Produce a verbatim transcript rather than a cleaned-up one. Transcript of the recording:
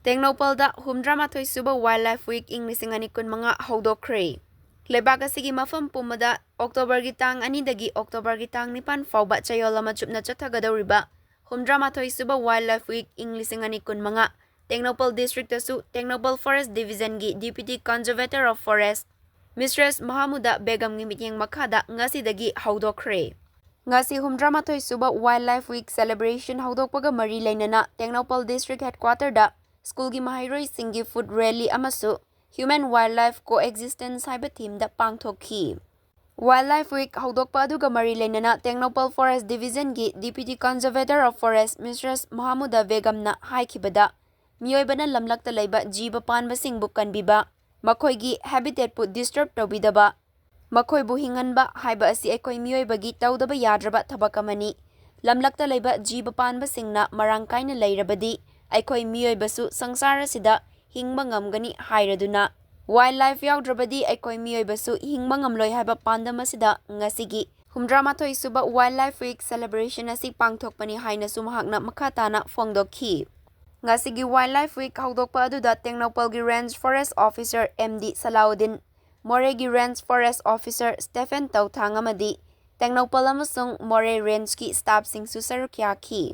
ꯇꯦꯡꯅꯧꯄꯜꯗ ꯍꯨꯝꯗ꯭ꯔꯥ ꯃꯥꯊꯣꯏ ꯁꯨꯕ Wildlife Week ꯏꯪ ꯂꯤꯁꯤꯡ ꯑꯅꯤ ꯀꯨꯟ ꯃꯉꯥ ꯍꯧꯗꯣꯛꯈ꯭ꯔꯦ꯫ ꯂꯩꯕꯥꯛ ꯑꯁꯤꯒꯤ ꯃꯐꯝ ꯄꯨꯝꯕꯗ October ꯒꯤ ꯇꯥꯡ ꯑꯅꯤꯗꯒꯤ October ꯒꯤ ꯇꯥꯡ ꯅꯤꯄꯥꯟ ꯐꯥꯎꯕ ꯆꯌꯣꯜ ꯑꯃ ꯆꯨꯞꯅ ꯆꯠꯊꯒꯗꯧꯔꯤꯕ ꯍꯨꯝꯗ꯭ꯔꯥ ꯃꯥꯊꯣꯏ ꯁꯨꯕ Wildlife Week ꯏꯪ ꯂꯤꯁꯤꯡ ꯑꯅꯤ ꯀꯨꯟ ꯃꯉꯥ ꯇꯦꯡꯅꯧꯄꯜ district ꯇꯁꯨ ꯇꯦꯡꯅꯧꯄꯜ Forest Division ꯒꯤ Deputy Conservator of Forest Mistress ꯃꯍꯃꯨꯗ ꯕꯦꯒꯝꯒꯤ ꯃꯤꯠꯌꯦꯡ ꯃꯈꯥꯗ ꯉꯁꯤꯗꯒꯤ ꯍꯧꯗꯣꯛꯈ꯭ꯔꯦ꯫ ꯉꯁꯤ ꯍꯨꯝꯗ꯭ꯔꯥ ꯃꯥꯊꯣꯏ ꯁꯨꯕ Wildlife Week celebration ꯍꯧꯗꯣꯛꯄꯒ ꯃꯔꯤ ꯂꯩꯅꯅ ꯇꯦꯡꯅꯧꯄꯜ district headquarter ꯗ school ꯒꯤ ꯃꯍꯩꯔꯣꯏꯁꯤꯡꯒꯤ foot rally ꯑꯃꯁꯨ Human Wildlife Coexistence ꯍꯥꯏꯕ theme ꯗ ꯄꯥꯡꯊꯣꯛꯈꯤ꯫ Wildlife Week ꯍꯧꯗꯣꯛꯄ ꯑꯗꯨꯒ ꯃꯔꯤ ꯂꯩꯅꯅ ꯇꯦꯡꯅꯧꯄꯜ Forest Division ꯒꯤ Deputy Conservator of Forest Mistress ꯃꯍꯃꯨꯗ ꯕꯦꯒꯝꯅ ꯍꯥꯏꯈꯤꯕꯗ, ꯃꯤꯑꯣꯏꯕꯅ ꯂꯝꯂꯛꯇ ꯂꯩꯕ ꯖꯤꯕ ꯄꯥꯟꯕꯁꯤꯡꯕꯨ ꯀꯟꯕꯤꯕ, ꯃꯈꯣꯏꯒꯤ habitat ꯄꯨ disturb ꯇꯧꯕꯤꯗꯕ, ꯃꯈꯣꯏꯕꯨ ꯍꯤꯡꯍꯟꯕ ꯍꯥꯏꯕ ꯑꯁꯤ ꯑꯩꯈꯣꯏ ꯃꯤꯑꯣꯏꯕꯒꯤ ꯇꯧꯗꯕ ꯌꯥꯗ꯭ꯔꯕ ꯊꯕꯛ ꯑꯃꯅꯤ꯫ ꯂꯝꯂꯛꯇ ꯂꯩꯕ ꯖꯤꯕ ꯄꯥꯟꯕꯁꯤꯡꯅ ꯃꯔꯥꯡ ꯀꯥꯏꯅ ꯂꯩꯔꯕꯗꯤ ꯑꯩꯈꯣꯏ ꯃꯤꯑꯣꯏꯕꯁꯨ ꯁꯪꯁꯥꯔ ꯑꯁꯤꯗ ꯍꯤꯡꯕ ꯉꯝꯒꯅꯤ ꯍꯥꯏꯔꯗꯨꯅ, wildlife ꯌꯥꯎꯗ꯭ꯔꯕꯗꯤ ꯑꯩꯈꯣꯏ ꯃꯤꯑꯣꯏꯕꯁꯨ ꯍꯤꯡꯕ ꯉꯝꯂꯣꯏ ꯍꯥꯏꯕ ꯄꯥꯟꯗꯝ ꯑꯁꯤꯗ ꯉꯁꯤꯒꯤ ꯍꯨꯝꯗ꯭ꯔꯥ ꯃꯥꯊꯣꯏ ꯁꯨꯕ Wildlife Week celebration ꯑꯁꯤ ꯄꯥꯡꯊꯣꯛꯄꯅꯤ ꯍꯥꯏꯅꯁꯨ ꯃꯍꯥꯛꯅ ꯃꯈꯥ ꯇꯥꯅ ꯐꯣꯡꯗꯣꯛꯈꯤ꯫ ꯉꯁꯤꯒꯤ Wildlife Week ꯍꯧꯗꯣꯛꯄ ꯑꯗꯨꯗ ꯇꯦꯡꯅꯧꯄꯜꯒꯤ Range Forest Officer M D ꯁꯂꯥꯎꯗꯤꯟ, ꯃꯣꯔꯦꯒꯤ Range Forest Officer Stephen ꯇꯧꯊꯥꯡ ꯑꯃꯗꯤ ꯇꯦꯡꯅꯧꯄꯜ ꯑꯃꯁꯨꯡ ꯃꯣꯔꯦ Range ꯀꯤ staff ꯁꯤꯡꯁꯨ ꯁꯔꯨꯛ ꯌꯥꯈꯤ꯫